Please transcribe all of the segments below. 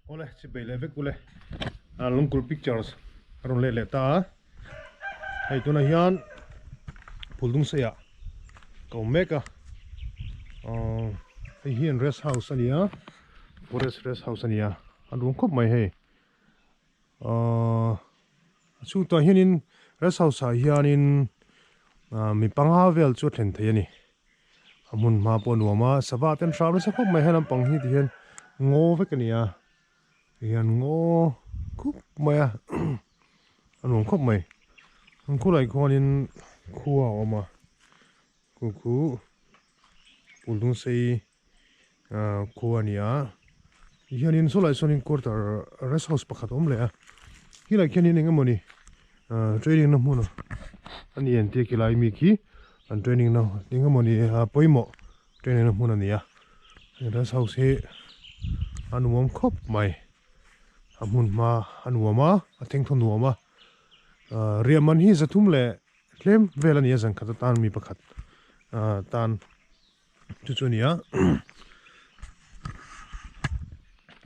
Awle chipei leh vek ule Lungkul pictures a rawn let leh ta a hei tunah hian Phuldung seiah ka awm mek a ahh hei hi an rest house a ni a forest rest house a ni a a nuam khawp mai hei ahh a chhungtah hianin rest house ah hianin ahh mi panga vel chu a thlen thei a ni. A hmun hma pawh a nuam a, sava te an hram nasa khawp mai he lampang hi ti hian ngaw vek a ni a, ti hian ngaw khup mai a a nuam khawp mai an khulai khuanin khua a awm a khu khu pul dung sei ah khua a ni a ti hianin saw lai sawnin quarter rest house pakhat a awm leh a khilai khianin eng emawni ah training na hmun a ni ang tih a khilai mi khi. An training na eng emaw ni a pawimawh training na hmun a ni a heng rest house hi a nuam khawp mai a hmun hma a nuam a a thengthaw nuam a ah riah man hi zathum leh tlem vel a ni a zan khat atan mi pakhat ah tan chu chu a ni a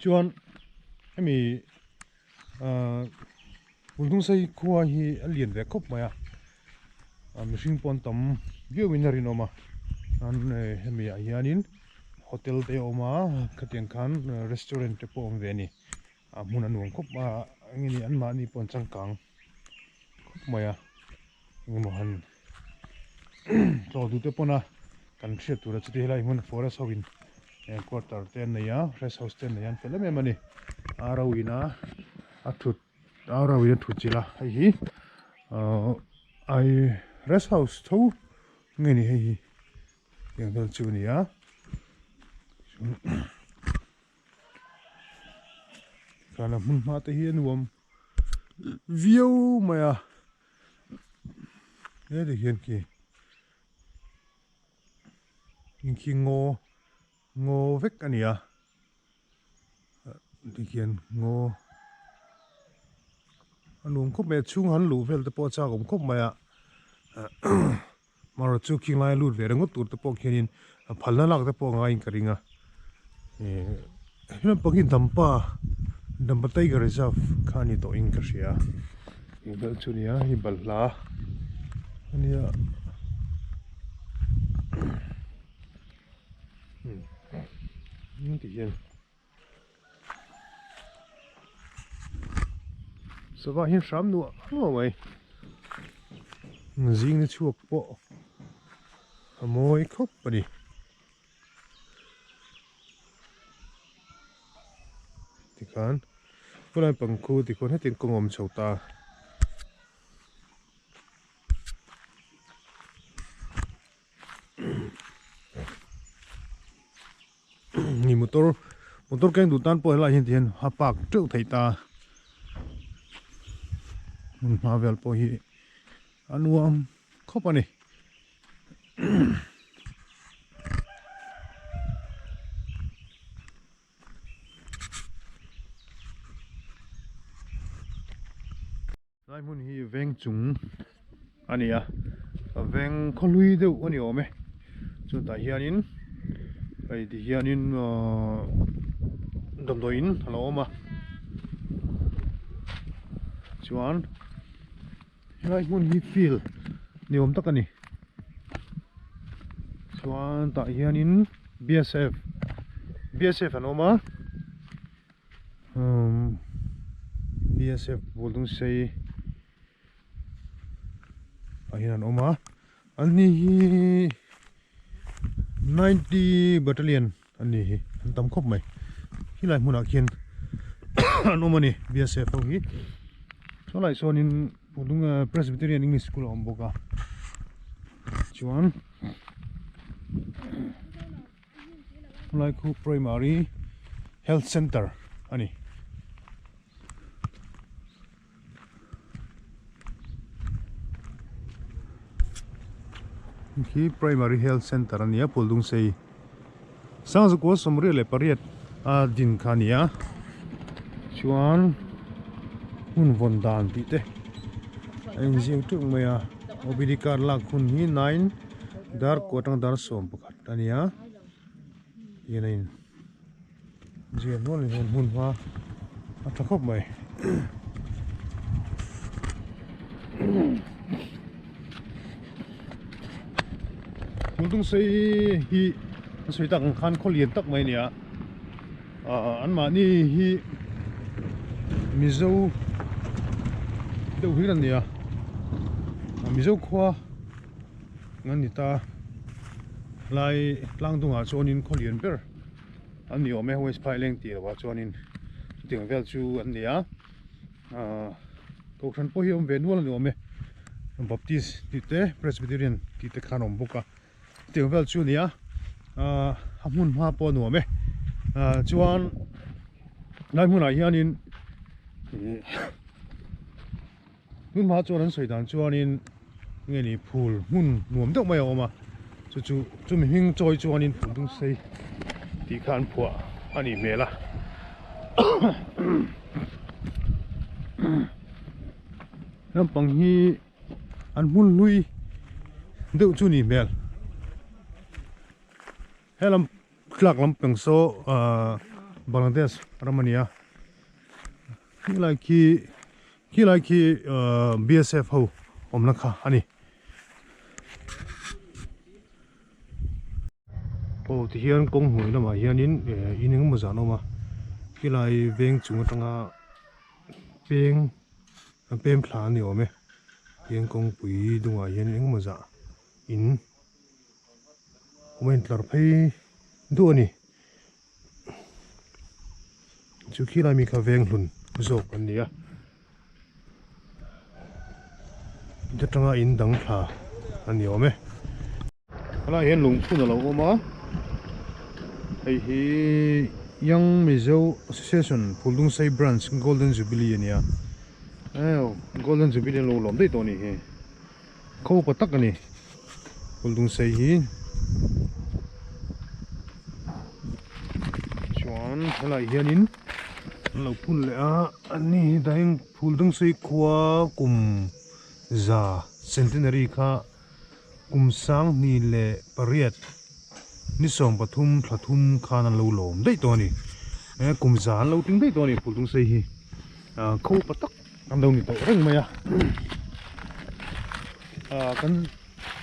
chuan hemi ah Pulhnungsei khua hi a lian ve khawp mai a ah mihring pawh an tam viau in a rinawm a an hemi ah hianin hotel te a awm a khatiang khan restaurant te pawh a awm ve a ni a hmun a nuam khawp a eng nge ni anmahni pawh an changkang khawp mai a engemaw han tlawh duh te pawn a kan hriat tur a chuti helai hmun forest ho in quarter te an nei a rest house te an nei a an fel em em a ni a ro in a a thut a ro in a thut chilh a hei hi ahh ai rest house tho nge ni hei hi tiang vel chu a ni a. Kana hmun hma te hi a nuam viau mai a he ti hian khi khi ngaw ngaw vek a ni a ti hian ngaw a nuam khawp mai a chhung han luh vel te pawh a chak awm khawp mai a. Marawh chu khing laia lut ve ringawt tur te pawh khianin phalna lak te pawh a ngaiin ka ring a eh hemi hi dampa dampa tiger reserve kha a ni tawhin ka hria eng vel chu a nia hei balhla a nia umm ti hian. Sava hian hram nuah nuah mai zing ni chhuak pawh a mawi khawp a ni tikhan khawlai pangkhu tikhawn hetiang kawng a awm chho ta. Ni motor motor keng duh tan pawh helaiah hian tihian a park teuh theih ta hmun hma vel pawh hi a nuam khawp a ni. Lai hmun hi veng chung a ni a veng khawhlui deuh a ni awm e chutah hianin hei ti hianin ahh damdawiin a lo awm a chuan helai hmun hi field ni awm tak a ni chuan tah hianin b s f b s f an awm a. Umm BSF building sei ah hian an awm a an ni hi ninety battalion an ni hi an tam khawp mai helai hmunah khian an awm a ni BSF ho hi sawlai sawnin building presbyterian english school a awm bawk a chuan. Helai khu primary health center a ni. Khi primary health center a ni a Phuldungsei Sangzakua sawmriat leh pariat a din kha a ni a chuan hun vawn dan tih te a inziak teuh mai a OPD card lak hun hi nine dar kua atang dar sawm pakhat. A nia hian a in ziah nual in hmun hma. A tha khawp mai. Phuldung sei hi a sawi tak ang khan khaw lian tak mai a ni a, ah anmahni hi Mizo deuh hlir an ni a, Mizo khua an ni ta lai tlang dungah chuanin khaw lian ber. An ni awm e West Phaileng tih lovah chuanin chutiang vel chu an ni a ahh kohhran pawh hi a awm ve nual a ni awm e Baptist tih te Presbyterian tih te khan a awm bawk a chutiang vel chu a ni a ahh a hmun hma pawh a nuam e ahh chuan lai hmunah hianin ihh Hmun hma chuan an sawi dan chuanin nge ni phul hmun nuam deuh mai a awm a chu chu chumi hming chawi chuanin phul dung sei tih kha an phuah a nih hmel a naupang hi an hmun hlui deuh chu nih hmel helam tlak lampang saw ahh Bangladesh ram a ni a. Khilai khi khilai khi ahh BSF ho awmna kha a ni. Aw tihian kawng hnuai lamah hianin eh in engemaw zan a awm a khilai veng chung atanga peng pem thla a ni awm e tihian kawngpui dungah hian engemaw zah in awm a intlar phei duh a ni. Chu khilai mi kha veng hlun zawk an ni a in atanga in dang thla a ni awm e helaiah hian lungphun a lo awm a hei hi Young Mizo Association Phuldungsei Branch Golden Jubilee a ni a Golden Jubilee an lo lawm daih tawh a nih hi. Khaw upa tak a ni Phuldungsei hi chuan helaiah hianin an lo phun leh a ani hi dahin Phuldungsei khua kum za centenary kha kum sanghnih leh pariat ni 13 thla thum khan an lo lawm daih tawh a ni kum za an lo tling daih tawh a ni Phuldungsei hi khaw upa tak. An lo ni tawh reng mai a ah kan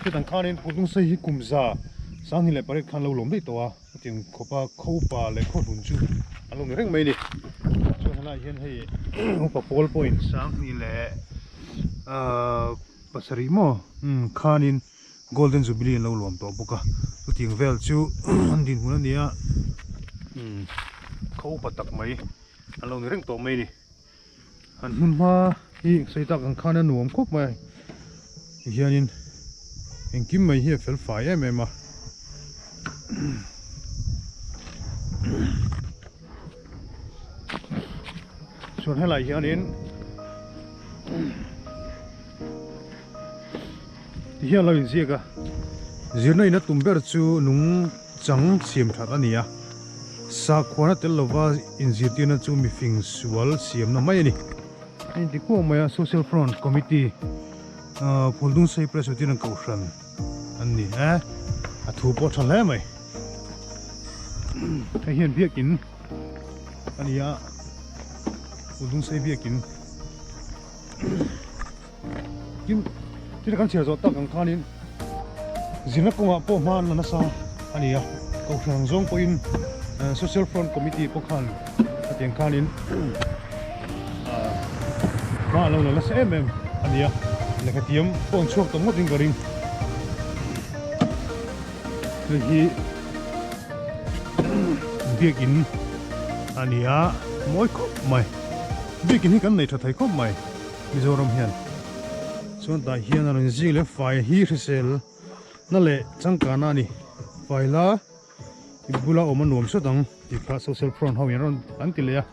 hetiang khanin Phuldungsei hi kum 28 khan lo lawm daih tawh a hetiang khawpa khawpa leh khawhlun chu an lo ni reng mai a ni chuan helaiah hian hei upa pawl pawhin 27 ah maw khanin Golden Jubilee an lo lawm tawh bawk a chutiang vel chu an dinhmun a ni a khaw upa tak mai an lo ni reng tawh mai a ni. An hmun hma hi sawi tak ang khan a nuam khawp mai a tihianin engkim mai hi a fel fai em em a chuan helaiah hianin tihian a lo inziak a zirna in a tum ber chu nung chang siam that a ni a. Sakhuana tel lova inzirtirna chu mifing sual siamna mai a ni. A inti kuak mai a, Social Front Committee Phuldungsei Presbyterian Kohhran an ni e, a thu pawh tha hle mai. Hei hian biakin a ni a, Phuldungsei biakin. Tin, thil kan chhiar zawh tak ang khanin zirna kawngah pawh hma an la nasa a ni a, Kohhran ang zawng pawhin Social Front Committee pawh khan hetiang khanin hma an lo la nasa em em a ni a, lehkha thiam pawh an chhuak tawh ngawtin ka ring. Hei hi biakin a ni a, mawi khawp mai. Biakin hi kan nei tha thei khawp mai. Mizoram hian chuan tah hian a rawn zing leh fai hi hrisel na leh changkana a ni fai la i bula awm a nuam sawt ang tih kha social front ho in rawn an ti leh a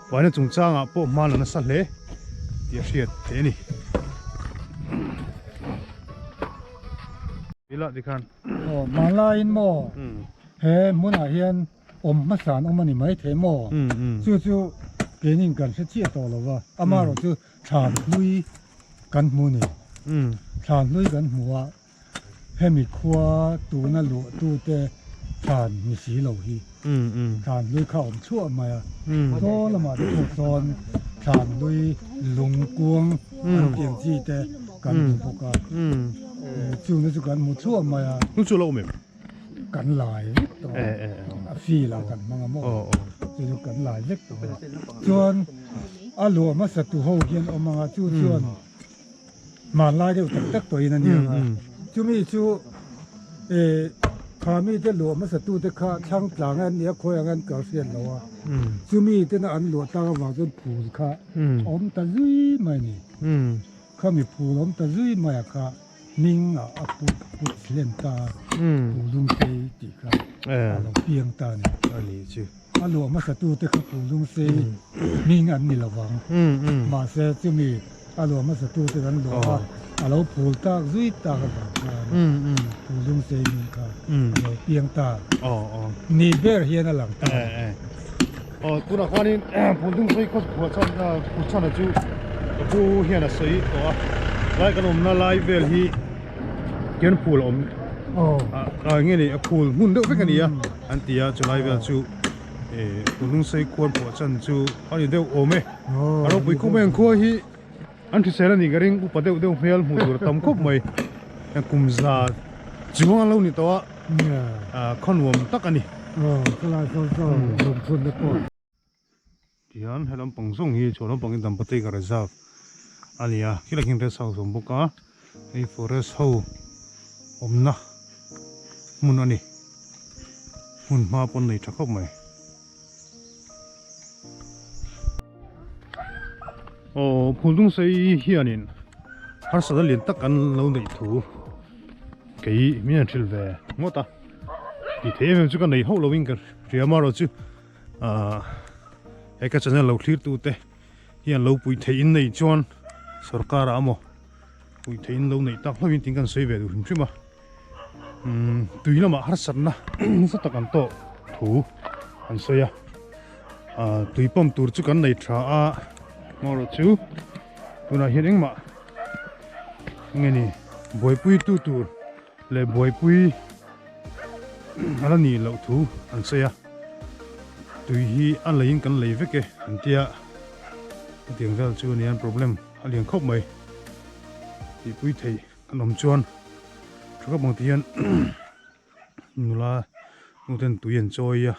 faina chungchangah pawh hma la nasa hle tih a hriat theih a ni. Ila tikhan. Aw hmanlaiin maw he hmunah hian awm hmasa an awm a ni maithei maw? Chu chu keinin kan hre chiah tawh lo va, amaherawh chu thlan hlui kan hmu a ni. Thlan hlui kan hmu a, hemi khua tuna luahtute Thlan ni si lo hi. Thlan hlui kha awm chhuah mai a. Chaw lamah te pawh sawn thlan hlui lung kuang an tih ang chi te kan hmu bawk a. Chungte chu kan hmu chhuah mai a. Chu chu lo awm em? Kan lai vek tawh a. A feel ah kan hmang a maw? Chu chu kan lai vek tawh a. Chuan a luah hmasa tu ho hian awm ang a, chu chuan Hmanlai deuh tak tak tawhin a nia a, chumi chu eh kha mite luah hmasa tute kha thlang tlang an nia khawi ang an kal hriat lo a, chumi tena an luah tak avang chuan phul kha awm ta zui mai a ni. Khami phul awm ta zui mai a kha hming ah a put put hlen ta a, Pulungsei tih kha a lo piang ta a ni. A luah hmasa tute kha Pulungsei hming an ni lo vang. Mahse chumi a luah hmasa tute kan luah a, a lo phul tak zui tak avang khan Pulungsei hming kha a lo piang ta ni ber hian a lang ta. Aw tunah khanin Pulungsei khaw phuah chhan chu ka pu hian a sawi tawh a, lai kan awmna lai vel hi khian phul a awm a nge ni a phul hmun deuh vek a ni a an ti a chulai vel chu eh Pulungsei khuan phuah chan chu a ni deuh awm e a ropui khawp mai ang khua hi an hrisel a nih ka ring upa deuh deuh hmel hmuh tur a tam khawp mai kum za chuang an lo ni tawh a khaw nuam tak a ni. Tihian he lampang zawng hi chhuah lampang hi Dampateka reserve a ni a khilai khian rest house a awm bawk a hei forest ho awmna hmun a ni hmun hma pawn nei tha khawp mai. Aw Phuldungsei hianin harsatna lian tak an lo neih thu kei min han hrilh ve ngawt a tih theih em em chu ka nei hauh lovin ka hria amaherawh chu. Ahh he ka channel lo thlir tu te hian lo pui theih in nei chuan sorkar ah emaw pui theih in lo neih tak hlauh in tin kan sawi ve duh hrim hrim a umm tui lamah harsatna nasa tak an tawh thu an sawi a ahh tui pump tur chu kan nei tha a amaherawh chu tunah hian engmah enge ni buaipui tu tur leh buaipui a la nih loh thu an sawi a tui hi a leiin kan lei vek e an tia hetiang vel chu ania problem a lian khawp mai tihpui theih an awm chuan thu khawp ang ti hian nula nu ten tui an chawi a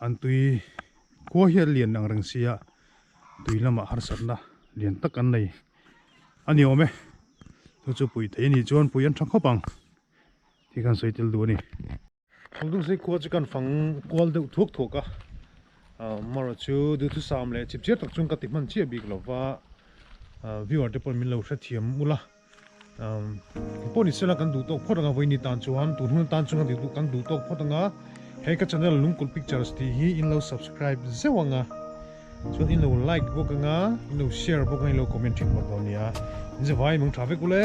an tui khua hi a lian ang reng sia tui lamah harsatna lian tak an nei a ni awm e chu chu pui thei a nih chuan pui an tha khawp ang tih khan sawi tel duh a ni. Thangdungsei khua chu kan fang kual deuh thuak thuak a amaherawh chu duhthusam leh chip chiar tak chuan ka ti hman chiah bik lo va viewer te pawhin min lo hrethiam ula pawh ni sela kan duh tawk phawt anga vawiin tan chuan tun hun tan chuan kan duh tawk phawt anga he ka channel Lungkulh Pictures tih hi in lo subscribe zeuh anga chuan in lo like bawk anga in lo share bawk anga in lo comment thin bawk dawn nia in zavai mangtha vek ule.